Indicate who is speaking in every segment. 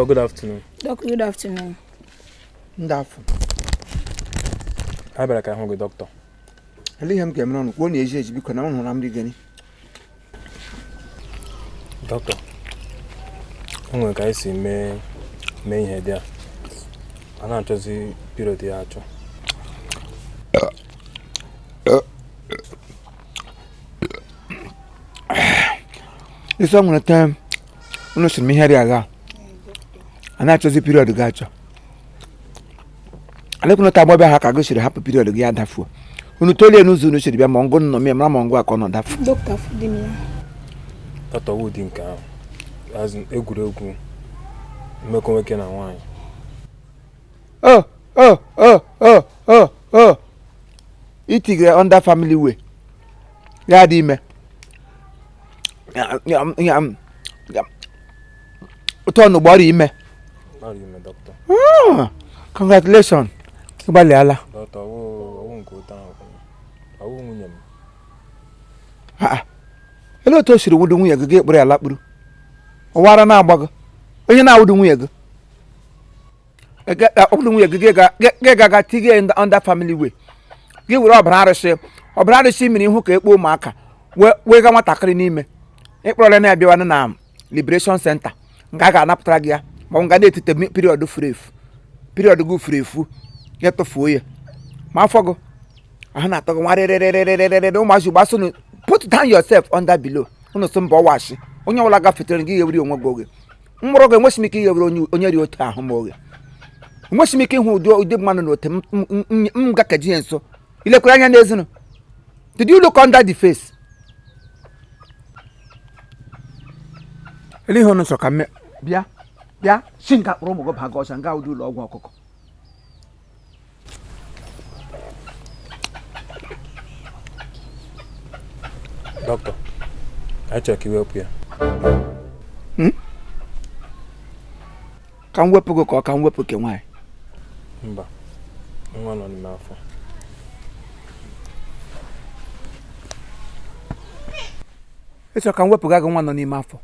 Speaker 1: Doc, good afternoon.
Speaker 2: Doc, good afternoon.
Speaker 3: Ndị afọ.
Speaker 1: A bịara ka ahụ gị, dọkịta.
Speaker 3: Ele ihe m ga-emere ọnụ kwuo na eji eji, biko, na m hụrụ m rigeni.
Speaker 1: Dọkịta, o nwere ka anyị si mee ihe dị a. A na-achọzi period ya achọ.
Speaker 3: Isi ọ nwere taa unu sịrị m ihe dị agha a na-achọzi period gị achọ. Alekwuna ta agbọbịa ha ka gị siri hapụ period gị ya dafuo. Unu tolie n'ụzọ unu siri bịa, ma ọngụ nnọ mara ma ọngụ a ka ọ nọ dafu.
Speaker 2: Dọkịta, fụdị m ya.
Speaker 1: Dọkịta, ọwụ dị nke ahụ. As in, egwuregwu mmekọ nwoke na nwaanyị.
Speaker 3: O o o o o o itigere under family way ya dị ime. Otu ọnụ gbọrọ ime.
Speaker 1: Ọrịa ime, dọkịta.
Speaker 3: Ah, congratulations, ịgbalịala.
Speaker 1: Dọkịta, ọwụ nke ụtọ ahụ. Ọwụ nwunye m.
Speaker 3: Ah, elee otu o siri wudo nwunye gị, gị kpụrụ ya lakpuru ụwara na-agba gị? Onye na-awụdo nwunye gị, ọbụrụ nwunye gị, gị gaga tige under family way, gị were ọbara arụsị, ọbara arụsị mmiri ihu ka ekpo ụmụaka wee ga nwatakịrị n'ime ịkpọrọla na abịawana na liberation center nga a ga-anapụtara gị ya, ma ọ nga na-etite period furu efu, period gị furu efu, ya tụfuo ya ma afọ gị ahụ na-atọ gị nwa rịrịrịrịrịrị. Ụmụazị gbasụ, put down yourself under below. Unu sị mba, ọwashi onye ọbụla gafetere gị ghewere onwe gị oge mkpụrụ gị. Enwesị m ike ighewere onye ri otu ahụ m oghe. Enwesị m ike ịhụ ụdị mmadụ na ote m gakeji ya nso. Ilekwara anya n'ezinụ? Did you look under the face? Ele ihe unu chọrọ ka mme bịa bịa si nga kpụrụ ụmụ gị baga ọcha nga ụdị ụlọ ọgwụ ọkụkọ.
Speaker 1: Dọkịta, anyị chọrọ ka iwepụ ya.
Speaker 3: Ka m wepụ gị ka ọ ka m wepụ nke nwaanyị?
Speaker 1: Mba, nwa nọ n'ime afọ.
Speaker 3: Ị chọrọ ka m wepụga gị nwa nọ n'ime afọ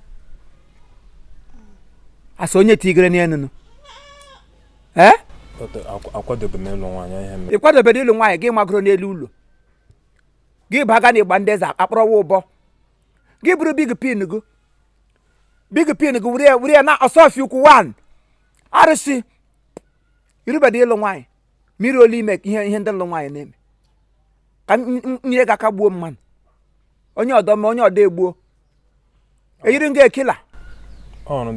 Speaker 3: asị onye tigere n'enunu ee?
Speaker 1: Dọkịta, akwadobe m ịlụ nwaanyị, ihe mere.
Speaker 3: Ị kwadobere ịlụ nwaanyị, gị magoro n'elu ụlọ gị baga na ịgba ndị eze akpọrọwa ụbọ gị bụrụ big pin gị, big pin gị were ya, were ya na ọsọfịa ukwu wan arụsị. Irubede ịlụ nwaanyị mmiri olu ime ihe ndị lụ nwaanyị na-eme ka m nyere gị aka gbuo mmadụ, onye ọdọ ma onye ọdọ egbuo eyiri nga ekila.
Speaker 1: Ọrụ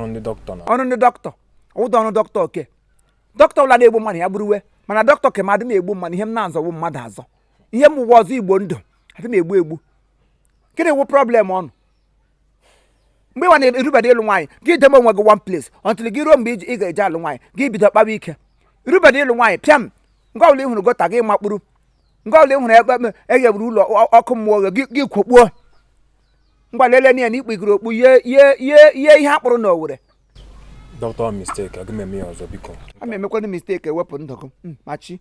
Speaker 1: ndị dọkịta na
Speaker 3: Ọrụ ndị dọkịta ụdọ ọrụ dọkịta oke dọkịta ọbụla na-egbu mmadụ ya gburuwe, mana dọkịta ke madụ m egbu mmadụ. Ihe m na-azọwụ mmadụ azọ, ihe m ụwa ọzọ igbo ndụ adị m egbu egbu. Gịnị wụ problem ọnụ mgbe ịwa na-erubede ịlụ nwaanyị? Gị debe onwe gị one place until gị ruo mgbe ị ga-eje alụ nwaanyị, gị bido kpawa ike. Irubede ịlụ nwaanyị pịam, ngwa ọbụla ị hụrụ gota gị makpuru, ngwa ọbụla ị hụrụ ebe eghewuru ụlọ ọkụ mmụọ gị kwokpuo. Ngwa lelee ya na ikpigiri okpu ye ye ye ye ihe akpụrụ na Owere.
Speaker 1: Dọkịta, mistake, aga m eme ya ọzọ, biko.
Speaker 3: A ma emekwana mistake ewepụ ndụ gị. Machi.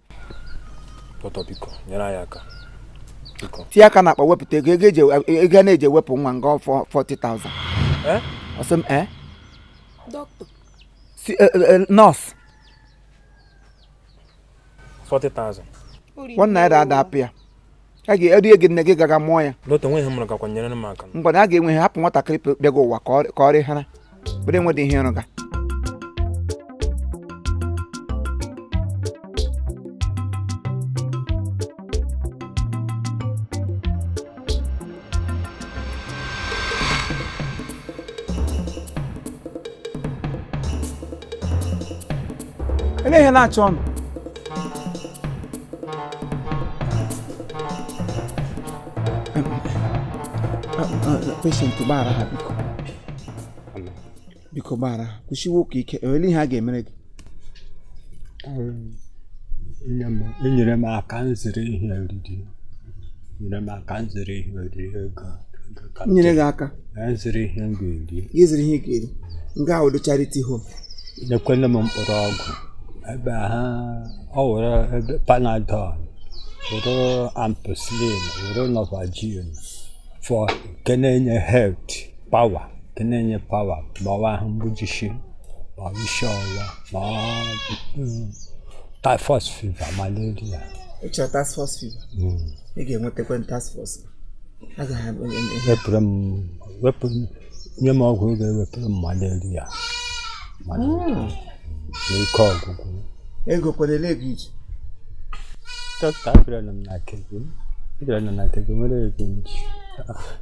Speaker 1: Dọkịta, biko, nyere anyị aka, biko.
Speaker 3: Tinye aka n'akpa, wepụta ego eji ego a na-eji ewepụ nwa nga 40,000.
Speaker 1: Eh?
Speaker 3: Ọsị m ee.
Speaker 2: Dọkịta.
Speaker 3: Si nọọsụ.
Speaker 1: 40,000.
Speaker 3: ₦1 ada apụ ya, a ga-erie gị nne gị gaga mụọ ya.
Speaker 1: Dọkịta, nwe ihe m gakwa, nyere m aka.
Speaker 3: Ngwa na a ga-enwe ihe, hapụ nwatakịrị bịago ụwa ka ọ rịghara were enwedị ihe ịrụga. Ele ihe na-achọ ọnụ? Patient, gbaghara ha, biko, biko, gbaghara ha. Kwụsịwe ụka ike. Ele ihe a ga-emere gị?
Speaker 4: Enyere m aka nzere ihe oriri, nyere m aka nzere ihe oriri, ego ego ka m
Speaker 3: Nyere gị aka?
Speaker 4: Nzere ihe m ga-eri.
Speaker 3: Gị ziri ihe ị ga-eri nga ahụ dị charity home?
Speaker 4: Nyekwene m mkpụrụ ọgwụ ebe ha ọ were ebe Panadol, were ampicillin, were Novalgin for nke na-enye health power, nke na-enye power gbawa ahụ mgbujisi. Ma isi ọwụwa ma typhoid fever, malaria.
Speaker 3: Ị chọrọ task force fever? Ị ga-enwetakwa task force.
Speaker 4: Wepụrụ m, wepụ, nye m ọgwụ ga-ewepụrụ m malaria na ike ọgwụgwụ.
Speaker 3: Ego kwadoro ego iji?
Speaker 4: Dọkịta, abịara m na nke gị, abịara m na nke gị nwere ego nji.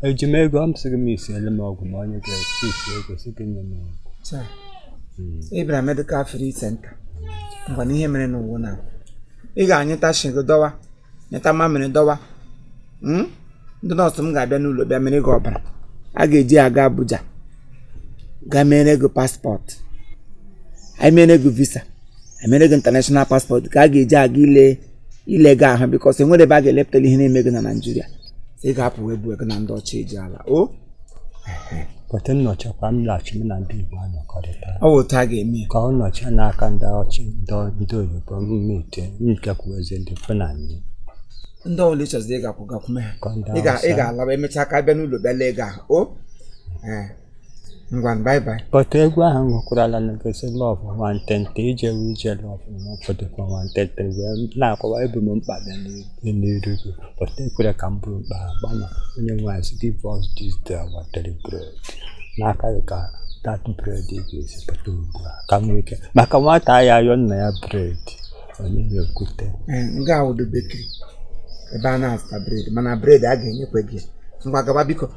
Speaker 4: Eji m ego m sị gị m isiele m ọgwụ, ma onye ga-esi isi ego sị gị nye m ọgwụ.
Speaker 3: Ị bịara medical free center ngwa na ihe mere n'ụwa na ị ga-anyụta shi gị dọwa, nyụta mamịrị dọwa. Ndị nọọsụ m ga-abịa n'ụlọ bịa mere gị ọbara a ga-eji aga Abuja ga mere gị passport, anyị mere gị visa, anyị mere gị international passport ka a ga-eji aga ile ile gị ahụ, because enwere ebe a ga-elepụtara ihe na-eme gị na Naịjirịa. Ị ga-apụ wee bụ ego na ndị ọcha eji ala o.
Speaker 4: Pọtụ nnọchikwa m laghachi m na ndị Igbo anọkọrịta.
Speaker 3: Ọ bụ otu a ga-eme ya.
Speaker 4: Ka ọ nọchie n'aka ndị ọchị ndị oyibo mmete nkekwuezi ndị Fulani.
Speaker 3: Ndị ọbụla ị chọziri ịgakwụ gakwume ha.
Speaker 4: Ka ndị
Speaker 3: Ị ga- ị
Speaker 4: Hausa.
Speaker 3: ga-alawa emechaa ka bịa n'ụlọ bịa lee gị ahụ o. Ngwa, bye bye.
Speaker 4: Pọtụ egwu ahụ m nwekwara na gosi lọvụ nwantịntị ije wee ije lọvụ na ụfọdụkwa nwantịntị wee na-akọwa ebu m mkpa bịa n'iru gị. Pọtụ ekwere ka m bụrụ mkpa ha gbama onye nwe anyị sị give us this day our daily bread. N'aka gị ka that bread ga-esi pụta ugbu a ka m nwee ike maka nwata ya ayọ nna ya bread onye ya okwute.
Speaker 3: Nga awụdo bakery ebe a na-azụta bread, mana bread a ga-enyekwa gị. Ngwa gaba biko.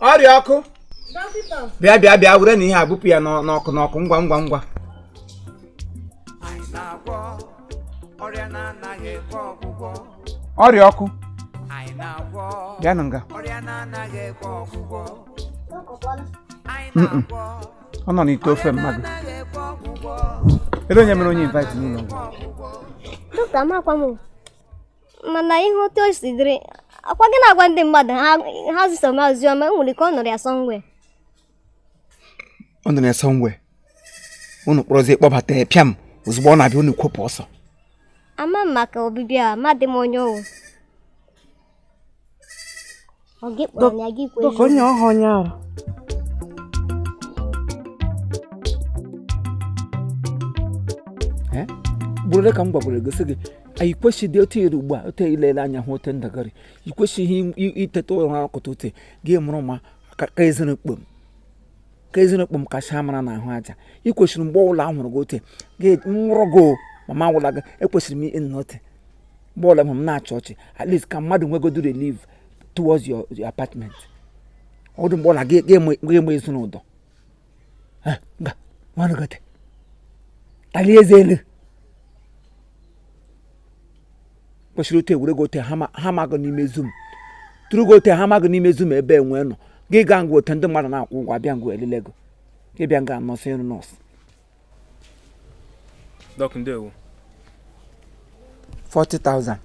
Speaker 3: Ọrịa ọkụ bịa bịa bịa were na ihe a bupụ ya n'ọkụ n'ọkụ ngwa ngwa ngwa. Ọrịa ọkụ bịanụ nga. Ọ nọ n'ite ofe mmadụ. Ebe onye mere onye invite n'ụlọ ọgwụ?
Speaker 5: Dọkịta, amakwa m mana ihe otu o si dịrị akwa gị na-agwa ndị mmadụ ha zisa m ozi ọma, enwere ike ọ nọrọ ya somewhere.
Speaker 3: Ọ nọrọ ya somewhere. Unu kpọrọzie kpọbata ya pịam ozugbo ọ na-abịa unu kwopụ ọsọ.
Speaker 5: Ama m maka ọbịbịa a, amadị m onye ọwụ. Ọ gị kpọrọ ya gị kwuo
Speaker 6: Dọkịta, onye ọhụụ onye ara.
Speaker 3: Bụrụ ka m gwagwara gosi gị anyị kwesịghị otu iri ugbu a otu ilele anya hụ otu ndagharị i kwesịghị iteta ụra ọkụta otu gị mụrụ ma ka ezinụkpom ka ezinụkpom kacha mara n'ahụ aja. I kwesịrị mgbe ọbụla ahụrụ gị otu gị nwụrụ gị mama agwụla gị ekwesịrị m ịnọ otu mgbe ọbụla m na-achị ọchị at least ka mmadụ nwegodu relief towards your apartment. Ọdụ mgbe ọbụla gị eme ezinụlọ nga nwanụgote talie eze elu kwesịrị otu ewere gị otu ha magụ n'ime zoom tụrụ gị otu ha magụ n'ime zoom ebe enwe nọ gị gaa ngwa otu ndị mmadụ na-akwụ ụgwọ abịa ngwa elele ego gị bịa nga nọọsụ ịrụ nọọsụ.
Speaker 1: Dọk, ndewo.
Speaker 3: 40,000.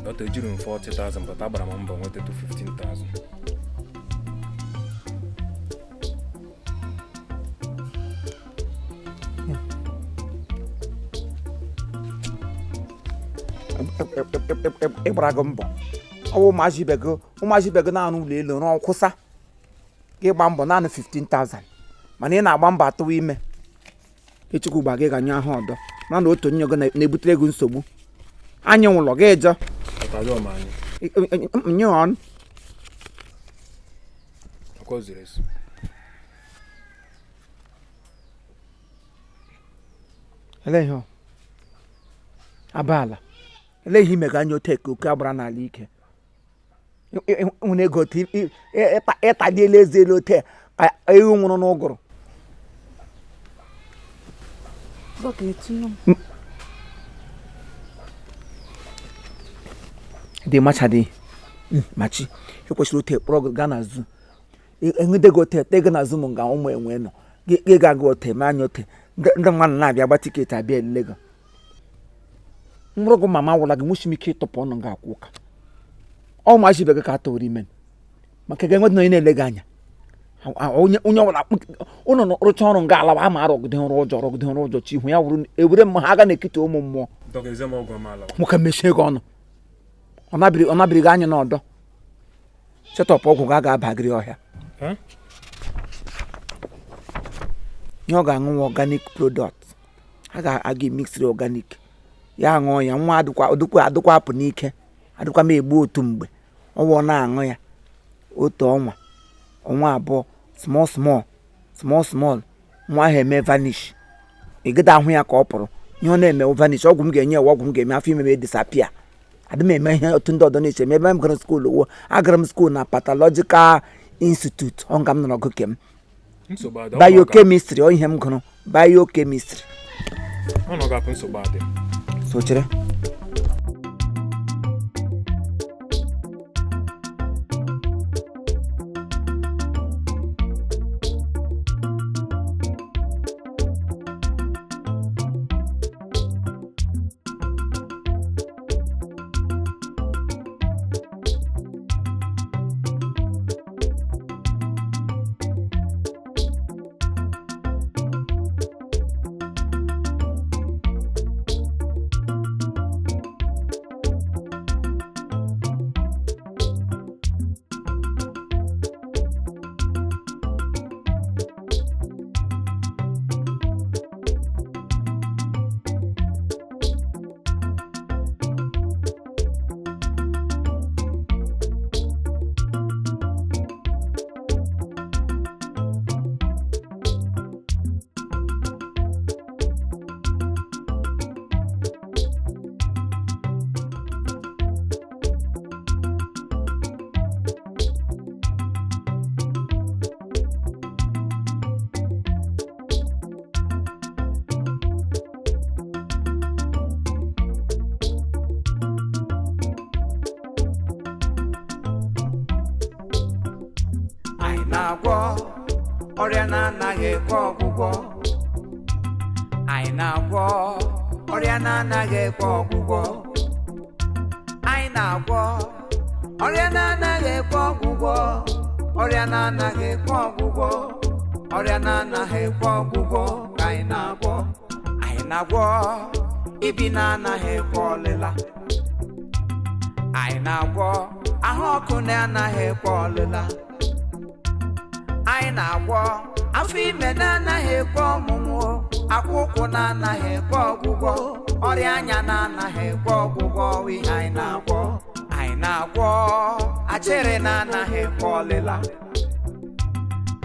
Speaker 1: Dọkịta, ejiri m 40,000 but agbara m mbọ nweta 15,000.
Speaker 3: Ịgbara gị mbọ ọwụ ụmụazị ibe gị na-arụ ụlọ elu rụọ kwụsa gị gba mbọ naanị 15,000 mana ị na-agba mbọ atụwa ime Echukwu gba gị ga-anyụ ahụ ọdọ mana otu onye gị na-ebutere gị nsogbu anyị nwụlọ gị jọ nye ọnụ ele ihe abala ele ihe ime ga anya otu eke oke agbara n'ala ike nwere ego otu ịtaliela eze elu otu ewu nwụrụ n'ụgụrụ. Dị machadị machi ekwesịrị otu ekpọrọ gị gaa n'azụ enwede gị otu ete gị n'azụ m nga ụmụ enwe nọ gị ga aga otu eme anya otu ndị mmadụ na-abịa gba tiketi abịa elele gị nwụrụ gị mama wụla gị nwụchi m ike ịtọpụ ọnụ gị akwụ ụka ọ machi ibe gị ka atọwara ime maka ga enwedị na onye na-ele gị anya onye ọbụla ụnụ rụcha ọrụ nga alawa ama arọgide nrụ ụjọ rọgide nrụ ụjọ chi ihu ya wụrụ ewere mma ha aga na-ekite ụmụ mmụọ nwoke mechie gị ọnụ ọ nabiri gị anya n'ọdọ setọpụ ọgwụ gị a ga-abagịrị ọhịa. Ihe ọ ga-aṅụ nwa organic product a ga-aga mixiri organic ya ṅụọ ya nwa adịkwa adịkwa adịkwa apụ n'ike adịkwa m egbu otu mgbe ọnwa ọ na-aṅụ ya otu ọnwa ọnwa abụọ small small small small nwa ahụ eme vanish. Ị gịda ahụ ya ka ọ pụrụ ihe ọ na-eme vanish. Ọgwụ m ga-enye ya ọgwụ m ga-eme afọ ime m disappear. Adị m eme ihe otu ndị ọdọ na-eche eme. Ebe m gara school wo agara m school na pathological institute ọ nga m nọrọ gụke m.
Speaker 1: Nsogbu adị.
Speaker 3: Biochemistry ọ ihe m gụrụ biochemistry.
Speaker 1: Ọ nọ ga-apụ nsogbu adị.
Speaker 3: So chere. Anyị na-agwọ ọrịa na-anaghị ekwe ọgwụgwọ. Anyị na-agwọ ọrịa na-anaghị ekwe ọgwụgwọ. Anyị na-agwọ ọrịa na-anaghị ekwe ọgwụgwọ. Ọrịa na-anaghị ekwe ọgwụgwọ. Ọrịa na-anaghị ekwe ọgwụgwọ ka anyị na-agwọ. Anyị na-agwọ ibi na-anaghị ekwe ọlịla. Anyị na-agwọ ahụ ọkụ na-anaghị ekwe ọlịla. Anyị na-agwọ afọ ime na-anaghị ekwe ọmụmụ, akwa ụkwụ na-anaghị ekwe ọgwụgwọ, ọrịa anya na-anaghị ekwe ọgwụgwọ. Ihe anyị na-agwọ, anyị na-agwọ achịrị na-anaghị ekwe ọlịla.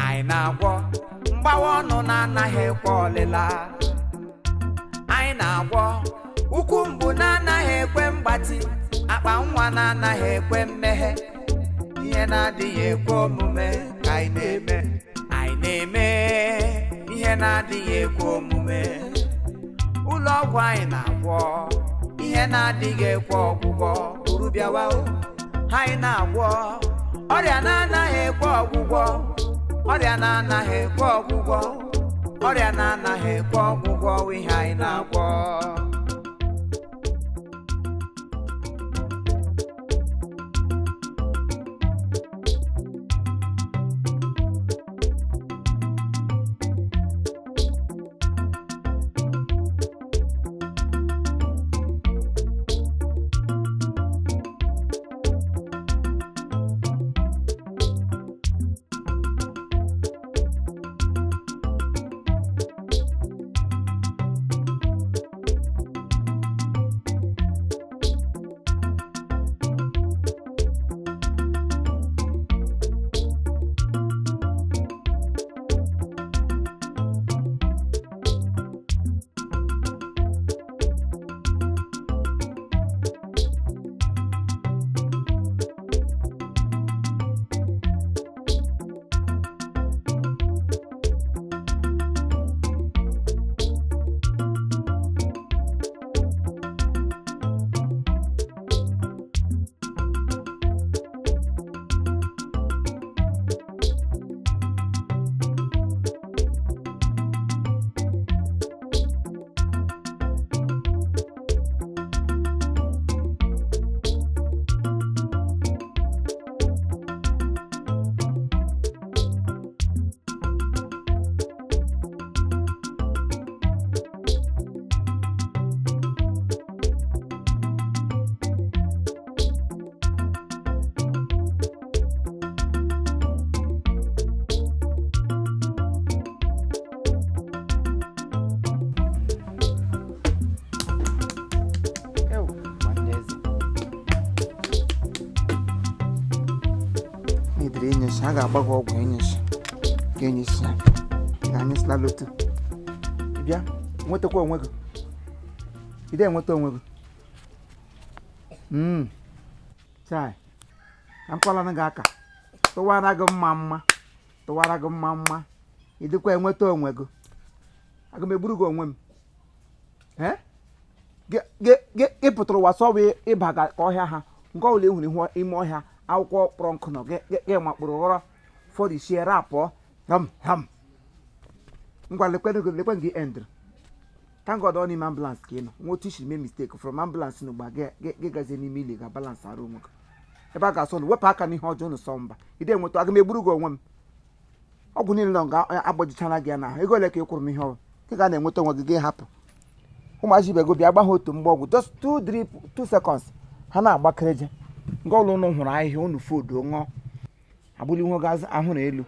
Speaker 3: Anyị na-agwọ mgbawa ọnụ na-anaghị ekwe ọlịla. Anyị na-agwọ ụkwụ mgbu na-anaghị ekwe mgbatị, akpa nwa na-anaghị ekwe mmeghe. Ihe na-adịghị ekwe omume ka anyị na-eme. Anyị na-eme ihe na-adịghị ekwe omume. Ụlọ ọgwụ anyị na-agwọ ihe na-adịghị ekwe ọgwụgwọ. Buru bịawa o. Anyị na-agwọ ọrịa na-anaghị ekwe ọgwụgwọ. Ọrịa na-anaghị ekwe ọgwụgwọ. Ọrịa na-anaghị ekwe ọgwụgwọ ihe anyị na-agwọ. Ga-enyesi, a ga-agba gị ọgwụ enyesi. Ga-enyesi ya. Ga-anyesila lotu. Ị bịa, nwetakwa onwe gị. Ị dị enweta onwe gị. Chai. Ka m kọọlanụ gị aka. Tụwara gị mma mma. Tụwara gị mma mma. Ị dịkwa enweta onwe gị. Aga m egburu gị onwe m. Gị pụtara ụwa sọ wee ịba ka ọhịa ha nke ọbụla ị hụrụ ihu ime ọhịa akwụkwọ kpọrọ nkụ nọ gị makpụrụ ghọrọ fọdụsie rapụọ ram ham ngwa lekwe gị endr. Thank God ọ n'ime ambulance ka ị nọ nwa otu isiri mee mistake from ambulance n'ugba gị gazie n'ime ili ga balance arụ onwe gị ebe a ga-asọ unu wepụ aka n'ihe ọjọọ unu sọ mba ide enweta. Aga m egburu gị onwe m. Ọgwụ niile nọ nga agbajichara gị ya n'ahụ. Ego ole ka ị kwụrụ m ihe ọrụ gị ga na-enweta onwe gị? Gị hapụ ụmụazị ibe gị bịa gba ha otu mgbe ọgwụ, just 2 drip, 2 seconds, ha na-agbakere je nke ọlụ. Unu hụrụ ahịhịa unu fodo ṅụọ agbụli nwe gị ahụ na elu.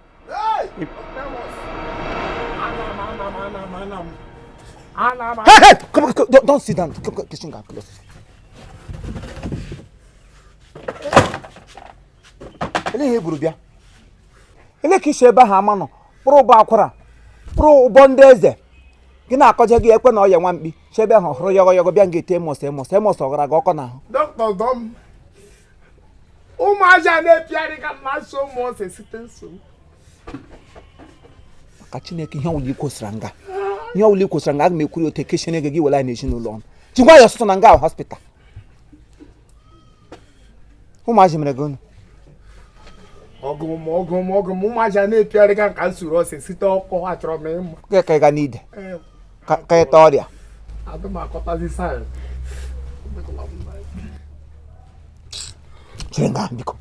Speaker 3: Hey, hey, come on, come, don't sit down. Come, come, kitchen guy, close. Ele ihe buru bịa. Ele ka isi ebe ahụ ama nọ kpụrụ ụbọ akwara, kpụrụ ụbọ ndị eze gị na-akọje gị ekwe na ọya nwa mkpi si ebe ahụ hụrụ yọgọ yọgọ bịa nga ete emos emos emos ọghara gị ọkọ n'ahụ.
Speaker 6: Dọkịta dọm, ụmụazị a na-epigharị ka mma so ụmụ ose site nsogbu.
Speaker 3: Maka Chineke, ihe ọwụla ikwosara nga, ihe ọwụla ikwosara nga, aga m ekwuri otu ekeshere gị were anyị n'ezinụlọ ọnụ ji gwa ya ọsụsọ na nga ahụ hospital ụmụazị mere gị unu.
Speaker 6: Ọgụ m, ọgụ m, ọgụ m, ụmụazị a na-epigharị ka nka suru ose site ọkụ, achọrọ m ịma.
Speaker 3: Gị ka ị ga n'ide ka ịta ọrịa.
Speaker 6: Adị m akọtazi saịn.
Speaker 3: Chere nga biko.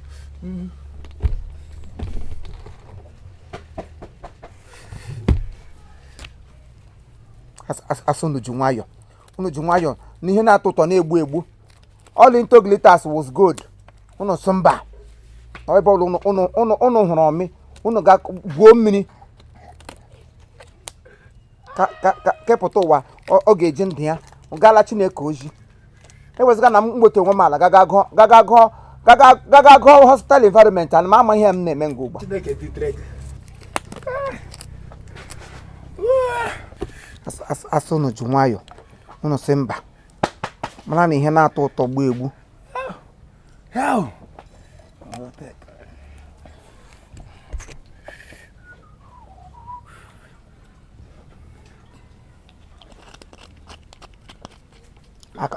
Speaker 3: Asị unu ji nwayọ, unu ji nwayọ na ihe na-atọ ụtọ na-egbu egbu. All into glitters was gold. Unu sị mba. Ọ ebe ọbụla unu hụrụ ọmị unu ga gwuo mmiri ka kepụta ụwa ọ ga-eji ndụ ya gala Chineke ozi. Ewezụga na m nweta onwe m ala gaga gụọ gaga gụọ gaga gaga gụọ hospital environment, ana m ama ihe m na-eme nga ugbu a.
Speaker 6: Chineke ditere gị.
Speaker 3: Asị unu ji nwayọ, unu sị mba, mara na ihe na-atọ ụtọ gbuo egbu.
Speaker 6: Hell.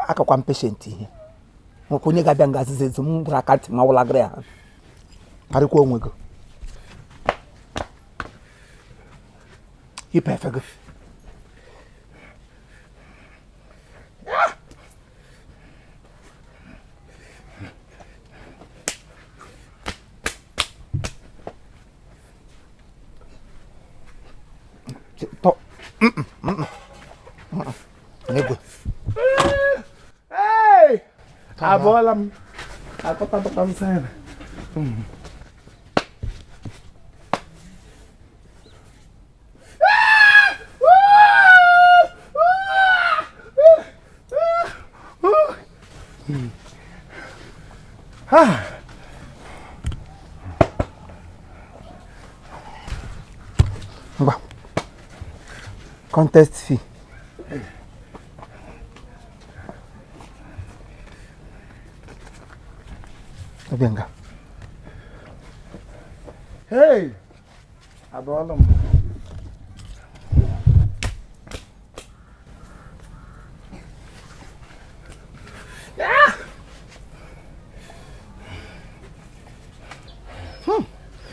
Speaker 3: Akakwa m patient ihe nwekwa onye ga-abịa nga azịza ezu m gwara aka ntị ma wụlagịrị ya karịkwa onwe gị yipụ efe gị. Tọ egwe.
Speaker 6: Hey! Abọọla m. Akọtapụta m saịn.
Speaker 3: Ngwa, contest fee. Ọbịa nga.
Speaker 6: Hey! Abọọla m.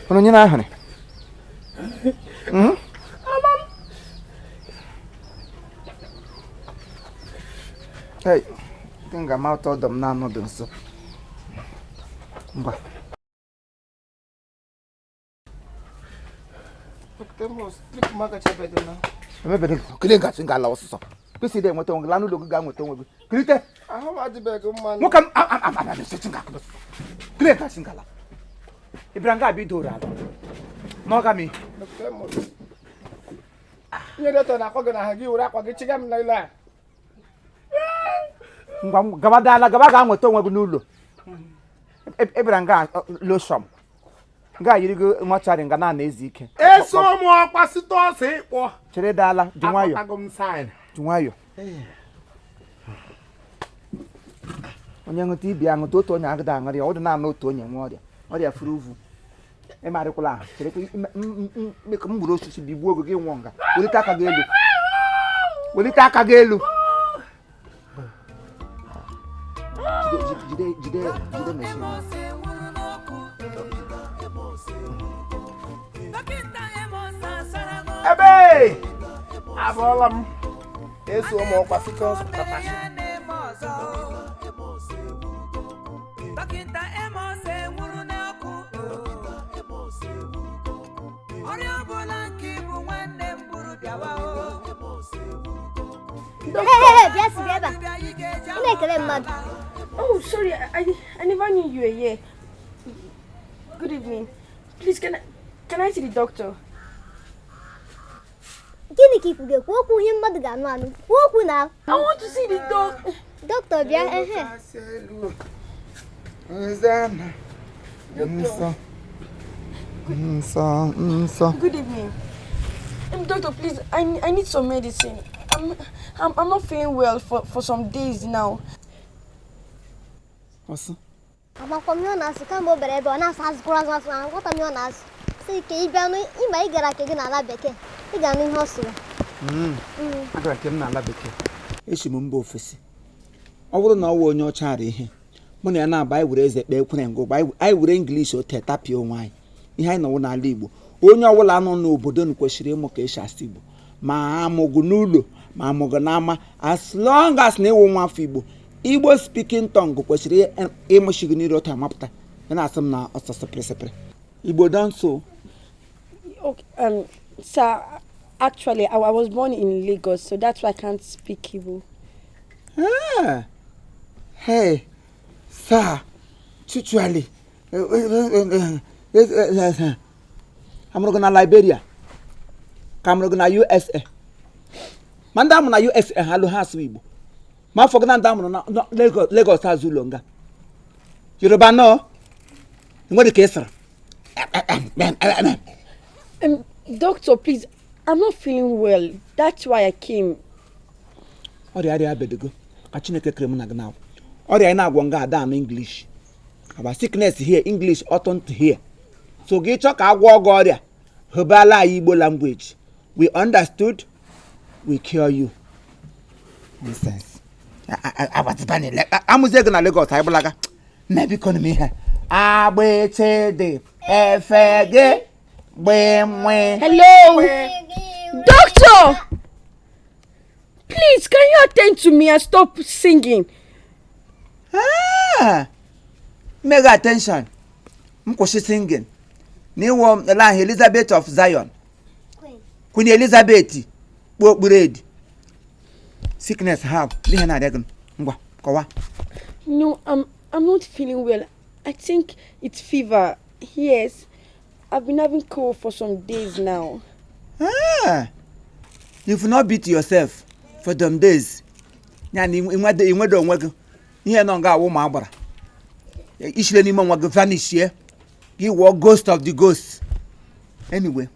Speaker 3: Unu nyere ahụrị. Hey, ndị nga ma ụtọ ọdọ m na-anọdụ nso. Ngwa. Emebere gị, kele ngasị nga ala ọsụsọ. Kwesịrị enweta onwe gị, laa n'ụlọ gị gaa nweta onwe gị. Kilite.
Speaker 6: Ahụ m adịbeghị mma.
Speaker 3: Nwoke m a nga ọsụsọ. Kele ngasị nga ala. Ị bịara nga abịa idoro ala. N'ọga m ihe.
Speaker 6: Ihe dọkịta na-akọ gị n'ahụ gị were akwa gị chiga m n'ụlọ a.
Speaker 3: Ngwa gaba dala gaba gaa nweta onwe gị n'ụlọ. Ị bịara nga loshọm. Nga yiri gị mọchari nga na ezu ike.
Speaker 6: Eso m ọkwa site ọsọ ịkpọ.
Speaker 3: Chere dala, dị nwayọ.
Speaker 6: Akpọtago m sign.
Speaker 3: Dị nwayọ. Onye ṅụta ibi ya ṅụta otu onye agụda aṅụrị ya, ọ dị naanị otu onye nwe ọrịa. Ọrịa furu uvu. Ịmarịkwala ahụ. Chere ka m gburu osisi bigbuo oge gị nwụọ nga. Welite aka gị elu. Welite aka gị elu. Jide jide jide machine.
Speaker 6: Ebe! Abụọla m. Eso m ọkwa site ọsọ katachi.
Speaker 7: Dọkịta Emos enwuru n'ọkụ. Ọrịa ọbụla nke ibu nwanne m buru bịawa o.
Speaker 5: Hey, hey, hey, bịa si bịa ebe a. Ị na-ekele mmadụ.
Speaker 2: Oh, sorry. I never knew you were here. Good evening. Please, can I see the doctor?
Speaker 5: Gịnị ka ikwu ga-ekwu okwu ihe mmadụ ga-anụ anụ? Kwuo okwu na.
Speaker 2: I want to see the doctor.
Speaker 5: Dọkịta bịa ehe.
Speaker 3: Nsọ. Nsọ nsọ.
Speaker 2: Good evening. Doctor, please, I need some medicine. I'm not feeling well for some days now.
Speaker 3: Ọsụ.
Speaker 5: Amakwa m ihe ọ na-asụ kamgbe o bere ebe ọ na-asụ azụkwara azụ asụ aghọta m ihe ọ na-asụ. Sị ka ị bịa nụ ịma ị gara nke gị n'ala bekee. Ị ga-anụ ihe ọ sụrụ.
Speaker 3: Agara nke m n'ala bekee. Esi m mba ofesi. Ọ bụrụ na ọ wụ onye ọcha ara ihe, mụ na ya na-aba anyị were eze kpee ekwere ngụ anyị were English ote tapịa onwe anyị. Ihe anyị nọwụ n'ala Igbo. Onye ọbụla nọ n'obodo n kwesịrị ịmụ ka esi asụ Igbo. Ma amụgụ n'ụlọ ma amụgụ n'ama, as long as na ịwụ nwa afọ Igbo, Igbo speaking tongue kwesịrị ịmụchi gị n'iru otu amapụta. Ya na-asị m na ọsọ sịpịrị sịpịrị. Igbo don so.
Speaker 2: Okay, sir, actually, I was born in Lagos, so that's why I can't speak Igbo.
Speaker 3: Ah, hey, sir, actually, amụrụ gị na Liberia, ka amụrụ gị na USA. Ma ndị amụrụ na USA ha alụ ha asụ Igbo. Ma afọ gị na ndị amụrụ na Lagos azụ ụlọ nga. Yoruba nọ, nwere ka ị sịrị.
Speaker 2: Doctor, please, I'm not feeling well. That's why I came.
Speaker 3: Ọrịa arịa abedogo ka Chineke kere mụ na gị na ọrịa anyị na-agwọ nga ada anụ English. Our sickness here, English oughtn't here. So gị chọọ ka agwọ gị ọrịa, hụbala anyị Igbo language. We understood, we cure you. Nonsense. Amụzie gị na Lagos anyị gbalaga. Nna biko m ihe. Agbịsị dị efe gị gbị nwe.
Speaker 2: Hello, doctor. Please, can you attend to me and stop singing?
Speaker 3: Ah, mega attention. M kwụsị singing. N'iwọ ele ahụ Elizabeth of Zion. Queen Elizabeth kpuo okpuru edi. Sickness ha n'ihe na-arịa gị ngwa kọwa.
Speaker 2: No, I'm not feeling well. I think it's fever. Yes, I've been having cold for some days now.
Speaker 3: Ah, you've not beat yourself for some days. Ya na inwedo onwe gị ihe nọ nga awụ ma agbara ishile n'ime onwe gị vanishie gị wụọ ghost of the ghost. Anyway,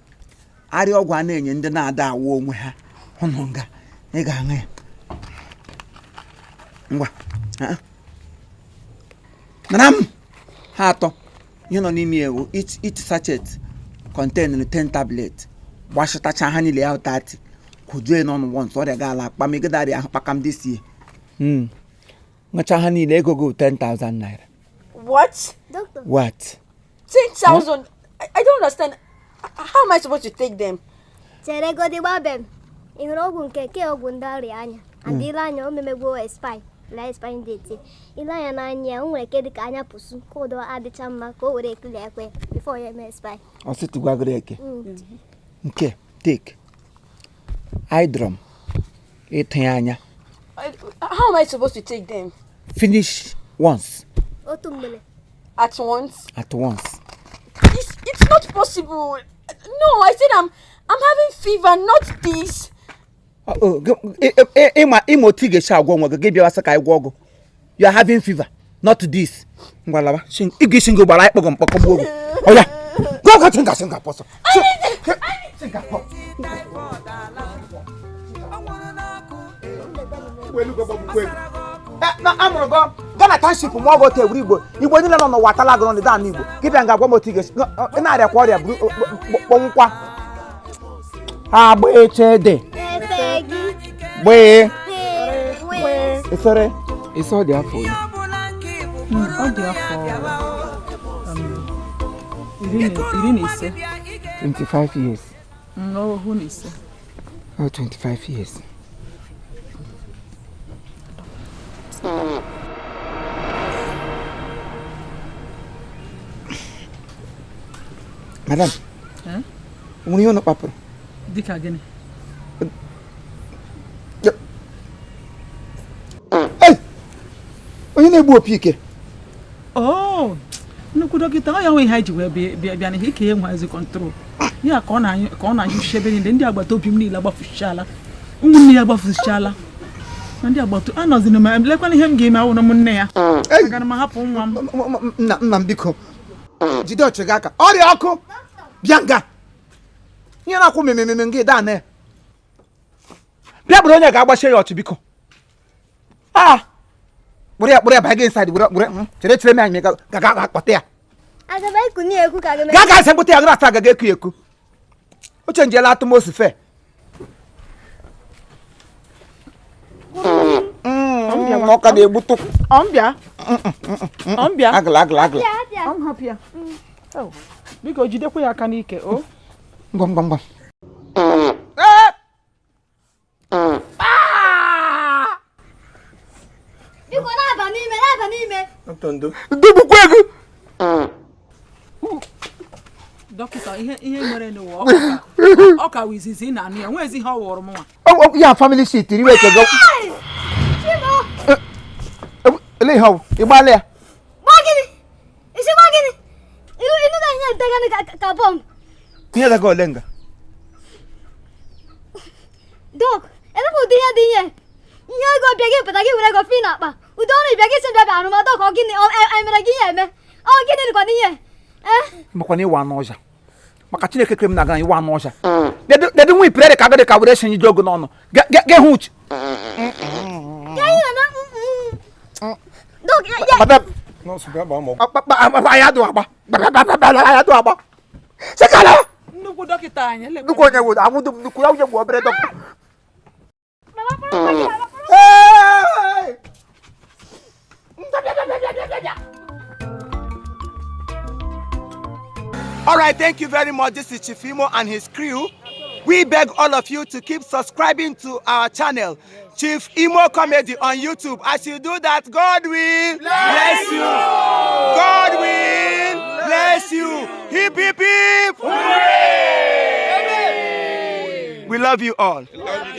Speaker 3: arịa ọgwụ a na-enye ndị na-ada awụ onwe ha hụnụ nga ị ga-aṅụ ya ngwa. Ah. Nara m ha atọ ihe nọ n'ime ya ewu each sachet contain 10 tablet gbachitacha ha niile ya 30 kwujuo n'ọnụ once ọrịa ga-ala akpamigide ahụ kpakam this year. Ṅụcha ha niile ego go 10,000 naira.
Speaker 2: What?
Speaker 5: Doctor.
Speaker 3: What?
Speaker 2: 10,000? I don't understand. How am I supposed to take them?
Speaker 5: Chere godi gbabe m. Ị hụrụ ọgwụ nke ke ọgwụ ndị ọrịa anya. And ile anya o memegbo expire. La expire date. Ile anya n'anya o nwere ke dịka anya pụsụ ka ụdọ adịcha mma ka o were ekuli ekwe before ya eme expire.
Speaker 3: Ọsị tụgwagoro eke. Nke take. Hydrom. Ịtụ ya anya.
Speaker 2: How am I supposed to take them?
Speaker 3: Finish once.
Speaker 5: Otu mgbele.
Speaker 2: At once?
Speaker 3: At once.
Speaker 2: It's not possible. No, I said I'm having fever, not this.
Speaker 3: Ịma otu ị ga-esi agwọ onwe gị gị bịawa sị ka anyị gwọ ọgụ. You are having fever, not this. Ngwa lawa. Ị ga-esi ngụ gbara anyị kpọgọ mkpọkọ gbuo gị. Oya. Go chinga chinga pọsọ. Chinga pọ. Na amụrụ gọ Ghana township ma ọ bụ otu ewuru Igbo Igbo niile nọ n'ụwa atala agụ n'ọdịda ala Igbo gị bịa nga gwa m otu ị ga-esi ị na-arịakwa ọrịa buru kpọnwụkwa agba eche dị
Speaker 5: Efe gị
Speaker 3: gbee
Speaker 5: wee
Speaker 3: efere ise ọ dị afọ ole?
Speaker 7: Ọ dị afọ 15.
Speaker 3: 25 years.
Speaker 7: 15.
Speaker 3: Oh, 25 years. Madam,
Speaker 7: Eh?
Speaker 3: nwere ihe unu kpapụrụ?
Speaker 7: Dịka gịnị?
Speaker 3: Ei! Onye na-egbu opi ike?
Speaker 7: Oh, nnukwu dọkịta, ọ ya nwe ihe anyị ji wee bịa bịa n'ihe ike ya enweghịzi control ya ka ọ na-anyụ ka ọ na-anyụchi ebe niile. Ndị agbata obi m niile agbafuchala, ụmụnne ya agbafuchala, na ndị agbata anọzina m. Lekwana ihe m ga-eme awụrụ m nne ya, agara m ahapụ nwa m?
Speaker 3: Nna nna m, biko jide ọchị gị aka. Ọrịa ọkụ bịa nga ihe na-akwụ mmemme gị daa na ya. Bịa bụrụ onye ga-agbachie ya ọchị, biko. A kpụrụ ya, kpụrụ ya banye gị inside. Were were chere chere m anyị ga ga ga akpọta ya.
Speaker 5: Agaba ekuni ekwu ka agaba.
Speaker 3: Gaa gaa mkpụta ya gara asa agaga eku eku oche njela atụmosufe. Ọ ka na-egbutu.
Speaker 7: Ọ m bịa, ọ m bịa.
Speaker 3: Agụla agụla agụla.
Speaker 5: Bịa bịa.
Speaker 7: Ọ m hapụ ya. Oh, biko jidekwa ya aka n'ike o.
Speaker 3: Ngwa ngwa ngwa.
Speaker 5: Biko na-aba n'ime, na-aba n'ime.
Speaker 1: Dọkịta, ndo.
Speaker 3: Dugbukwa ego.
Speaker 7: Dọkịta, ihe mere n'ụwa ọ ka wụ izizi ị na-anụ ya nwezi ihe ọ wụrụ m nwa.
Speaker 3: Ya family shit riwe eke go. Ele ihe ọ bụ ịgbalị ya.
Speaker 5: Gba gịnị? Isi gba gịnị? Ilu ilu ga ihe ntega ka bọm.
Speaker 3: Ihe daga ole nga.
Speaker 5: Dọk, ebepụ ụdị ihe dị ihe. Ihe ego bịa gị pụta gị were ego fi n'akpa. Ụdị ọrụ bịa gị si bịa bịa arụma dọk, ọ gịnị ọ emere gị ihe eme? Ọ gịnị dịkwa n'ihe? Eh?
Speaker 3: Makwa na ịwa anụ ọja maka Chineke kere m na gara ịwa anụ ọja dedu nwa ipere ka agadi ka were senye ji ogo n'ọnụ ga hụ uche.
Speaker 5: Ka ihe na dọk ya ya.
Speaker 3: Madam.
Speaker 1: Nọọsụ, bịa gbaa m ọgwụ.
Speaker 3: Anya dụ agba anya dụ agba sekala.
Speaker 7: Nnukwu dọkịta anyị elekwa.
Speaker 3: Nnukwu onye wụ awụdụ m nnukwu onye bụ obere dọkịta. Hey! All right, thank you very much. This is Chief Imo and his crew. We beg all of you to keep subscribing to our channel, Chief Imo Comedy on YouTube. As you do that, God will bless you. God will bless you. Hip, hip, hip. Hooray! We love you all.